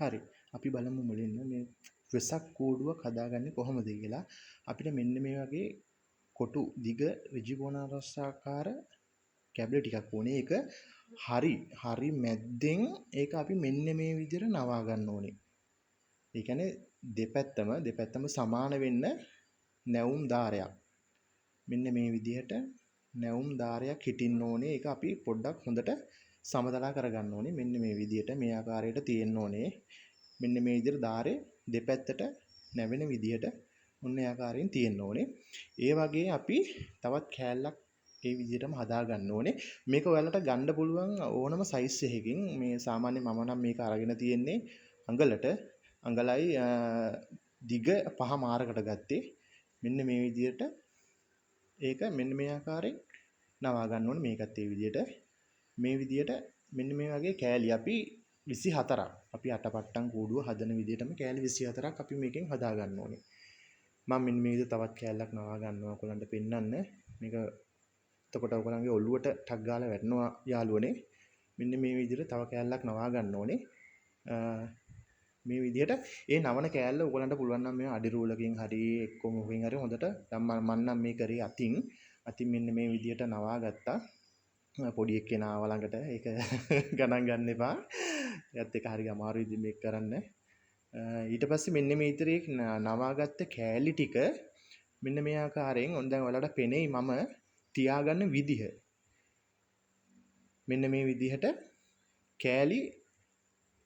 හරි. අපි බලමු මුලින්ම මේ වෙසක් කූඩුවක් හදාගන්නේ කොහොමද කියලා. අපිට මෙන්න මේ වගේ කොටු දිග ඍජුකෝණාරසාකාර කැබලි ටිකක් ඕනේ. ඒක හරි හරි මැද්දෙන් ඒක අපි මෙන්න මේ විදිහට නවා ගන්න ඕනේ. ඒ කියන්නේ දෙපැත්තම දෙපැත්තම සමාන වෙන්න නැවුම් ධාරයක්. මෙන්න මේ විදිහට නැවුම් ධාරයක් හිටින්න ඕනේ. ඒක අපි පොඩ්ඩක් හොඳට සමතලා කරගන්න ඕනේ. මෙන්න මේ විදිහට මේ ආකාරයට තියෙන්න ඕනේ. මෙන්න මේ විදිහට ධාරය දෙපැත්තට නැවෙන විදිහට ඔන්න ඒ ආකාරයෙන් තියෙන්න ඕනේ. ඒ වගේ අපි තවත් කෑල්ලක් ඒ විදිහටම හදා ගන්න ඕනේ. මේක ඔයාලට ගන්න පුළුවන් ඕනම සයිස් එකකින්. මේ සාමාන්‍ය මම නම් මේක අරගෙන තියෙන්නේ අඟලට. අඟලයි දිග පහ මාරකට ගත්තේ. මෙන්න මේ විදිහට ඒක මෙන්න මේ ආකාරයෙන් නවා ගන්න ඕනේ. මේකත් ඒ විදිහට මේ විදිහට මෙන්න මේ වගේ කෑලි අපි 24ක් අපි අටපට්ටම් කූඩුව හදන විදිහටම කෑලි 24ක් අපි මේකෙන් හදා ගන්න ඕනේ. මම මෙන්න මේ විදිහට තවත් කෑල්ලක් නවා ගන්නවා ඔයගොල්ලන්ට පෙන්නන්න. මේක එතකොට ඔයගොල්ලන්ගේ ඔළුවට ටක් ගාලා වැටෙනවා යාළුවනේ. මෙන්න මේ විදිහට තව කෑල්ලක් නවා ගන්න ඕනේ. මේ විදිහට ඒ නවන කෑල්ල ඔයගොල්ලන්ට පුළුවන් නම් මේ අඩි රූලකින් හරි එක්කෝ මොකකින් හරි හොඳට දැන් මම නම් මේ කරේ අතින් අතින් මෙන්න මේ විදිහට නවා ගත්තා. පොඩි එක්කෙනා ආව ළඟට ඒක ගණන් ගන්න එපා. එයත් එක හරි අමාරුයි ඉතින් මේක කරන්න. ඊට පස්සේ මෙන්න මේ ඉතිරි නවාගත්ත කෑලි ටික මෙන්න මේ ආකාරයෙන් ඔන්න දැන් ඔයාලට පෙනෙයි මම තියාගන්න විදිහ. මෙන්න මේ විදිහට කෑලි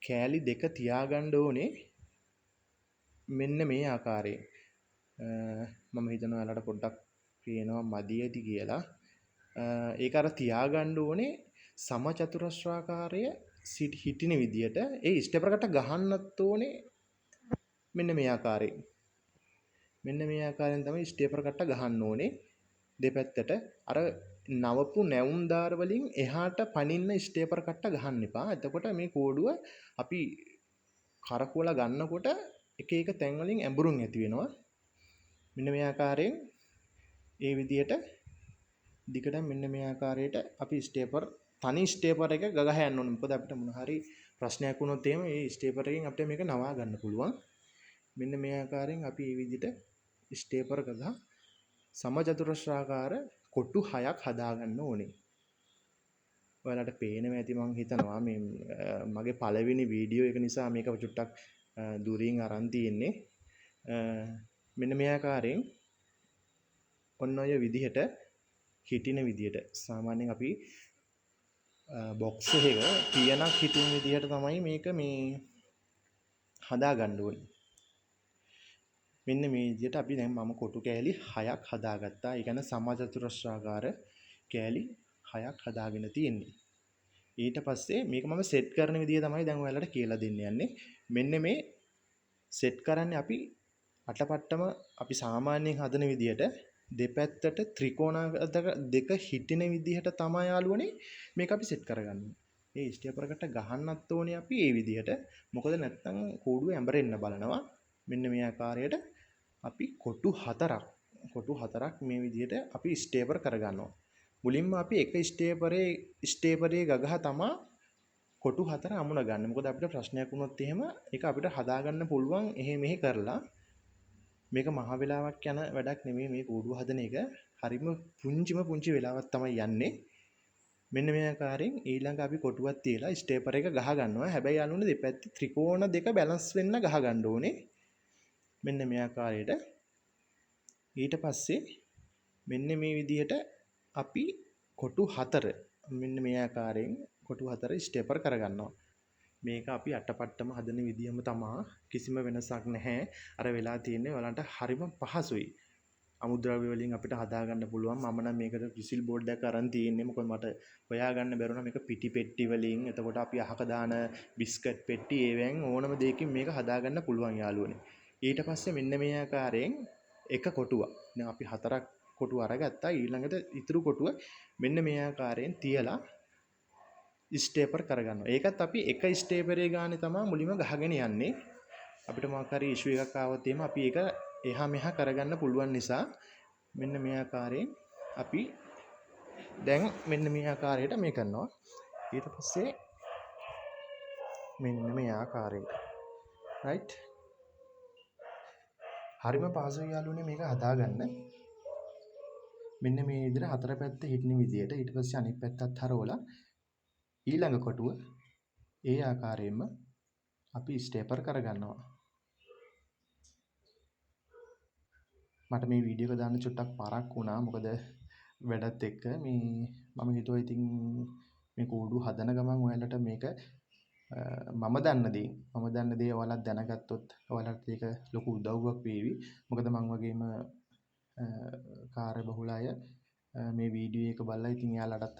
කෑලි දෙක තියාගන්න ඕනේ මෙන්න මේ ආකාරයෙන්. මම හිතනවා ඔයාලට පොඩ්ඩක් පේනවා මදි ඇති කියලා. ඒක අර තියාගන්න ඕනේ සමචතුරස්‍රාකාරය හිටින විදියට. ඒ ස්ටෙපර් එකට ගහන්නත් ඕනේ මෙන්න මේ ආකාරයෙන්. මෙන්න මේ ආකාරයෙන් තමයි ස්ටේපර් කට්ට ගහන්න ඕනේ දෙපැත්තට. අර නවපු නැවුම් දාර වලින් එහාට පනින්න ස්ටේපර් කට්ට ගහන්න එපා. එතකොට මේ කෝඩුව අපි කරකවලා ගන්නකොට එක එක තැන් වලින් ඇඹුරුම් ඇති වෙනවා. මෙන්න මේ ආකාරයෙන් ඒ විදියට දිගටම මෙන්න මේ ආකාරයට අපි ස්ටේපර් තනි ස්ටේපර් එක ගගහ යන්න ඕනේ. මොකද අපිට මොන හරි ප්‍රශ්නයක් වුණොත් එහෙම ඒ ස්ටේපර් එකෙන් අපිට මේක නවා ගන්න පුළුවන්. මෙන්න මේ ආකාරයෙන් අපි මේ විදිහට ස්ටේපර් ගගහ සමචතුරස්‍රාකාර කොටු 6ක් හදාගන්න ඕනේ. ඔයාලට පේනවා ඇති මං හිතනවා මේ මගේ පළවෙනි වීඩියෝ එක නිසා මේක චුට්ටක් දුරින් අරන් තියෙන්නේ. මෙන්න මේ ආකාරයෙන් ඔන්න ඔය විදිහට හිටින විදිහට සාමාන්‍යයෙන් අපි බොක්ස් එකක පියනක් හිටින විදිහට තමයි මේක මේ හදාගන්න ඕනේ. මෙන්න මේ විදිහට අපි දැන් මම කොටු කෑලි 6ක් හදාගත්තා. ඒ කියන්නේ සමචතුරස්‍රාකාර කෑලි 6ක් හදාගෙන තියෙන්නේ. ඊට පස්සේ මේක මම සෙට් කරන විදිය තමයි දැන් ඔයාලට කියලා දෙන්න යන්නේ. මෙන්න මේ සෙට් කරන්නේ අපි අටපට්ටම අපි සාමාන්‍යයෙන් හදන විදිහට දෙපැත්තට ත්‍රිකෝණ දෙක හිටින විදිහට තමයි යාළුවනේ මේක අපි සෙට් කරගන්නේ. මේ ස්ටේපර් එකට ගහන්නත් ඕනේ අපි ඒ විදිහට. මොකද නැත්තම් කූඩුව ඇඹරෙන්න බලනවා. මෙන්න මේ ආකාරයට අපි කොටු හතරක් මේ විදිහට අපි ස්ටේපර් කරගන්නවා. මුලින්ම අපි එක ස්ටේපරේ ගගහ තමා කොටු හතර අමුණ ගන්න. මොකද අපිට ප්‍රශ්නයක් වුණොත් එහෙම ඒක අපිට හදාගන්න පුළුවන් එහෙ මෙහෙ කරලා. මේක මහ වෙලාවක් යන වැඩක් නෙමෙයි මේ කූඩුව හදන එක. හරිම පුංචිම පුංචි වෙලාවක් තමයි යන්නේ. මෙන්න මේ ආකාරයෙන් ඊළඟ අපි කොටුවක් තියලා ස්ටේපර් එක ගහ ගන්නවා. හැබැයි යාළුවනේ දෙපැත්තේ ත්‍රිකෝණ දෙක බැලන්ස් වෙන්න ගහ ගන්න ඕනේ. මෙන්න මේ ආකාරයට. ඊට පස්සේ මෙන්න මේ විදිහට අපි කොටු හතර මෙන්න මේ ආකාරයෙන් කොටු හතර ස්ටේපර් කරගන්නවා. මේක අපි අටපට්ටම හදන විදිහම තමා, කිසිම වෙනසක් නැහැ. අර වෙලා තියෙන්නේ ඔයාලන්ට හරිම පහසුයි. අමුද්‍රව්‍ය වලින් අපිට හදාගන්න පුළුවන්. මම නම් මේකට විසිල් බෝඩ් එකක් අරන් තියෙන්නේ. මොකද මට හොයාගන්න බැරුණා මේක පිටි පෙට්ටි වලින්. එතකොට අපි අහක දාන බිස්කට් පෙට්ටි ඒවෙන් ඕනම දෙයකින් මේක හදාගන්න පුළුවන් යාළුවනේ. ඊට පස්සේ මෙන්න මේ ආකාරයෙන් එක කොටුවක්. දැන් අපි හතරක් කොටුව අරගත්තා. ඊළඟට ඉතුරු කොටුව මෙන්න මේ ආකාරයෙන් තියලා ස්ටේපර් කරගන්නවා. ඒකත් අපි එක ස්ටේපරේ ගානේ තමයි මුලින්ම ගහගෙන යන්නේ. අපිට මොකක් හරි ඉෂුව එකක් ආවොත් එහෙම අපි ඒක එහා මෙහා කරගන්න පුළුවන් නිසා මෙන්න මේ ආකාරයෙන් අපි දැන් මෙන්න මේ ආකාරයට මේ කරනවා. ඊට පස්සේ මෙන්න මේ ආකාරයට රයිට්. හරිම පහසුයි යාළුවනේ මේක හදාගන්න. මෙන්න මේ විදිහට හතර පැත්ත හිටින විදිහට ඊට පස්සේ අනිත් පැත්තත් හරවලා ඊළඟ කොටුව ඒ ආකාරයෙන්ම අපි ස්ටේපර් කරගන්නවා. මට මේ වීඩියෝ එක දාන්න චුට්ටක් පරක් වුණා. මොකද වැඩත් එක්ක මේ මම හිතුවා ඉතින් මේ කෝඩුව හදන ගමන් ඔයාලට මේක මම දන්න දේ ඔයාලත් දැනගත්තොත් ඔයාලට ඒක ලොකු උදව්වක් වේවි. මොකද මං වගේම කාර්යබහුල අය මේ වීඩියෝ එක බලලා ඉතින් එයාලටත්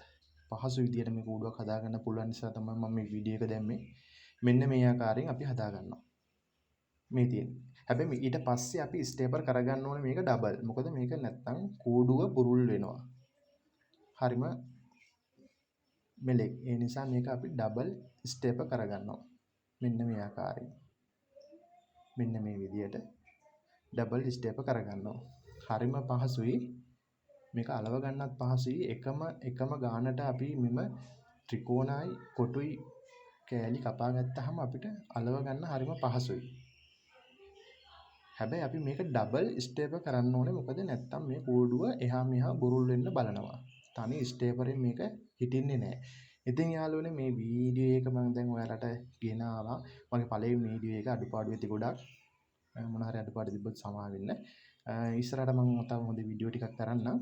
පහසු විදියට මේ කූඩුවක් හදාගන්න පුළුවන් නිසා තමයි මම මේ වීඩියෝ එක දැම්මේ. මෙන්න මේ ආකාරයෙන් අපි හදාගන්නවා. මේ තියෙන්නේ. හැබැයි ඊට පස්සේ අපි ස්ටේපර් කරගන්න ඕනේ මේක ඩබල්. මොකද මේක නැත්තම් කූඩුව බුරුල් වෙනවා. හරිම මෙලෙක්. ඒ නිසා මේක අපි ඩබල් ස්ටේපර් කරගන්නවා. මෙන්න මේ ආකාරයෙන්. මෙන්න මේ විදියට ඩබල් ස්ටේපර් කරගන්නවා. හරිම පහසුයි. මේක අලව ගන්නත් පහසුයි. එකම එකම ගානට අපි මෙම ත්‍රිකෝණයි කොටුයි කෑලි කපා ගත්තාම අපිට අලව ගන්න හරිම පහසුයි. හැබැයි අපි මේක ඩබල් ස්ටේපර් කරන්න ඕනේ. මොකද නැත්තම් මේ කෝඩුව එහා මෙහා බුරුල් වෙන්න බලනවා. තනි ස්ටේපරෙන් මේක හිටින්නේ නෑ. ඉතින් යාළුවනේ මේ වීඩියෝ එක මම දැන් ඔයාලට ගෙන ආවා. මගේ පළවෙනි වීඩියෝ එක අඩුපාඩු ඇති ගොඩක්. මොන හරි අඩුපාඩු තිබ්බොත් සමා වෙන්න. ඉස්සරහට මම තව හොඳ වීඩියෝ ටිකක් කරන්නම්.